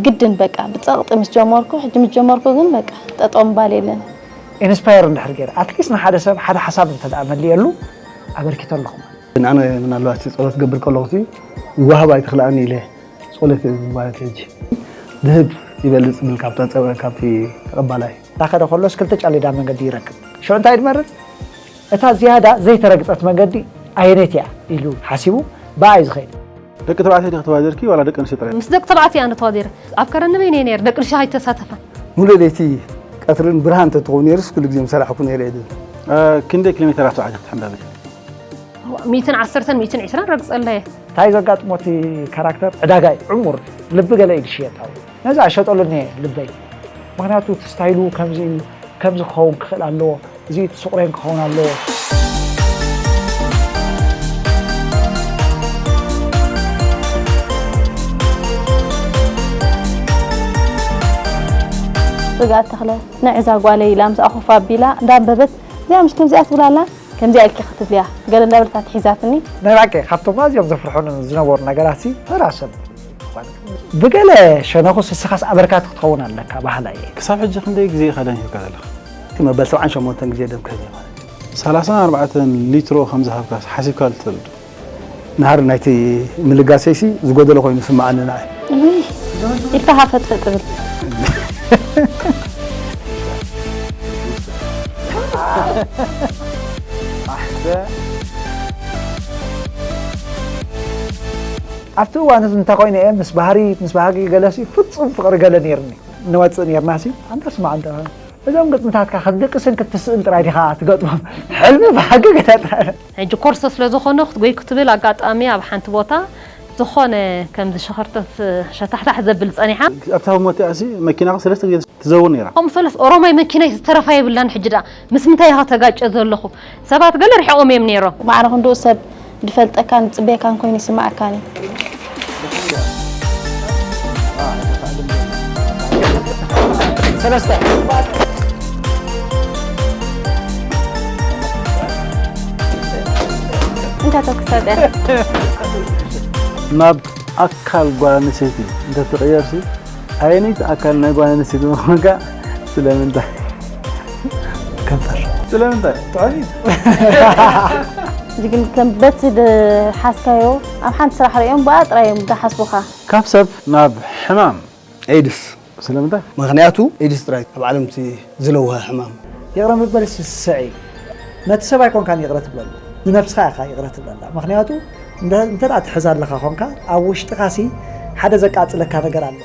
ግድን በቃ ብጸቕጢ ምስ ጀመርኩ፣ ሕጂ ምስ ጀመርኩ ግን በቃ ጠጠው ምባል የለን። ኢንስፓየር እንድሕር ገይረ ኣትሊስት ንሓደ ሰብ ሓደ ሓሳብ እንተ ደኣ መሊየሉ ኣበርኪቶ ኣለኹ። ኣነ ምናልባት ጸሎት ክገብር ከለኹ ይዋሃብ ኣይትኽልኣኒ ኢለ ጸሎት ማለት ሕጂ ዝህብ ይበልጽ ብል ካብታ ጸበ ካብቲ ተቐባላይ እንዳኸደ ከሎስ ክልተ ጫሌዳ መንገዲ ይረክብ። ሽዑ እንታይ ድመርጽ? እታ ዝያዳ ዘይተረግጸት መንገዲ ኣየነይቲ እያ ኢሉ ሓሲቡ ብኣይ ዝኸይድ። ደቂ ተባዕትዮ ዲኺ ተዋዲርኪ ዋላ ደቂ ኣንስትዮ ጥራይ? ምስ ደቂ ተባዕትዮ ኣነ ተዋዲረ። ኣብ ከረን ንበይነይ ነይረ፣ ደቂ ኣንስትዮ ኣይተሳተፋን። ሙሉእ ለይቲ ቀትርን ብርሃን እንተትኸውን ነይሩስ ኩሉ ግዜ ምሰራሕኩ ነይረ እየ ዝብል። ክንደይ ኪሎ ሜተራት ተባዕትዮ ክትሕምበቢ? ሚእትን ዓሰርተን ሚእትን ዕስራን ረግጸላ እየ። እንታይ ዘጋጥሞ እቲ ካራክተር ዕዳጋ እዩ ዕሙር ልቢ ገለ እዩ ዝሽየጥ ኣብኡ ነዚ ኣሸጠሉኒ እየ ልበይ ምኽንያቱ እቲ ስታይሉ ከምዚ እዩ ከምዚ ክኸውን ክኽእል ኣለዎ እዚ እቲ ሱቕሬን ክኸውን ኣለዎ ርግኣት ተኽለ ንዕዛ ጓለይ ኢላ ምስኣ ኮፍ ኣቢላ እንዳንበበት እዚኣ ምሽ ከምዚኣ ትብል ኣላ ከምዚኣ ኢልኪ ክትብልያ ገለ እንዳበለት ኣትሒዛትኒ ናይ ብሓቂ ካብቶም ኣዝዮም ዘፍርሑኒ ዝነበሩ ነገራት ሲ ተራ ሰብ ብገለ ሸነኹስ እስኻስ ኣበርካቲ ክትኸውን ኣለካ በሃላይ እየ ክሳብ ሕጂ ክንደይ ግዜ ኢኻ ደንሂርካ ዘለኻ እቲ መበል ሰብዓን ሸሞንተን ግዜ ደም ክህብ እየ ማለት እዩ ሰላሳን ኣርባዕተን ሊትሮ ከም ዝሃብካስ ሓሲብካሉ ትፈልጥ ዶ ንሃር ናይቲ ምልጋሰይሲ ዝጎደሎ ኮይኑ ይስምዓኒ ንዓይ። ኢልካ ሃፈጥ ፈጥ ብል። ኣብቲ እዋን እዚ እንታይ ኮይነ እየ ምስ ባህሪ ምስ ባህጊ ገለሲ ፍጹም ፍቕሪ ገለ ነይርኒ ንወፅእ ነይርናሲ ኣንታ ስማዕ እንተ እዞም ግጥምታትካ ክትድቅስን ክትስእን ጥራይ ዲኻ ትገጥሞም? ሕልሚ ባህጊ ገለ ጥራይ። ሕጂ ኮርሶ ስለ ዝኾነ ክትጎይ ክትብል ኣጋጣሚ ኣብ ሓንቲ ቦታ ዝኾነ ከምዚ ሸኸርተት ሸታሕታሕ ዘብል ጸኒሓ። ኣብታ ህሞት እዚኣ ሲ መኪናኺ ሰለስተ ግዜ ትዘውር ነይራ። ከምኡ ሰለስ ኦሮማይ መኪናይ ዝተረፋ የብላን ሕጂ ደኣ ምስ ምንታይ ኢኻ ተጋጨ ዘለኹ ሰባት ገለ ርሕቖም እዮም ነይሮም። ማዕረ ክንድኡ ሰብ ድፈልጠካን ድጽበየካን ኮይኑ ይስምዓካን እዩ። ሰለስተ እንታይ ተክሰብ እያ ናብ ኣካል ጓል ኣንስተይቲ እንተትቕየርሲ ኣየነይቲ ኣካል ናይ ጓል ኣንስተይቲ ምዃንካ ስለምንታይ? ከንፈር። ስለምንታይ? ጥዑም እዩ። እዚ ግን ከም በቲ ዝሓዝካዮ ኣብ ሓንቲ ስራሕ ሪኦም ብኣ ጥራይ እዮም ዝሓስቡኻ። ካብ ሰብ ናብ ሕማም ኤድስ ስለምንታይ? ምኽንያቱ ኤድስ ጥራይ ኣብ ዓለም እቲ ዝለውሃ ሕማም። ይቕረ ምበል ስስዕ እዩ። ነቲ ሰብ ኣይኮንካን ይቕረ ትብለሉ፣ ንነብስኻ ኢኻ ይቕረ ትብለላ። ምኽንያቱ እንተ እንተ ደኣ ትሕዛ ኣለኻ ኾንካ ኣብ ውሽጥኻሲ ሓደ ዘቃጽለካ ነገር ኣሎ።